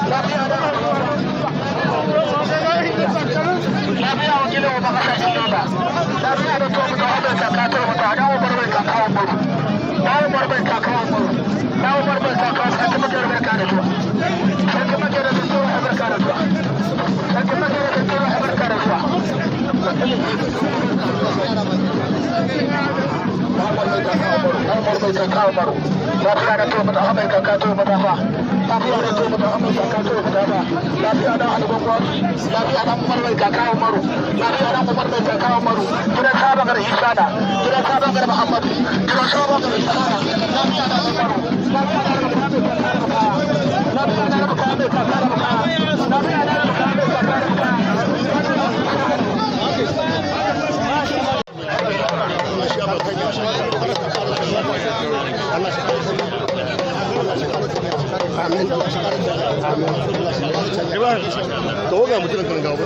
Lafiya da lafiya, wakilin mu makasashen yola. Lafiya da tuwa mutu haɗe kaka tuwa mutu a dawo bar mai kaka Umaru, dawo bar mai kaka Umaru, dawo bar mai kaka. Sarki Makera, barka da zuwa. Sarki Makera da zuwa, barka da zuwa. Sarki Makera da zuwa, barka da zuwa. Umar mai kaka Umaru, lafiya da tuwa mutu haɗe kaka tuwa mutu fa. Lafiya da tuwa mutu haɗe kaka tuwa mutu fa. Lafiya da Aligon, lafiya da Umar mai kaka Umaru, lafiya da Umar mai kaka Umaru. Gidan Sabon Gar Isa da gidan Sabon Gar Muhammadu, gidan Sabon Gar Isa da. Lafiya da Umaru, lafiya da lafiya da kaka mai kaka da lafiya da kaka mai kaka da. Amin. Amin. Tawaga mutum kan gawo.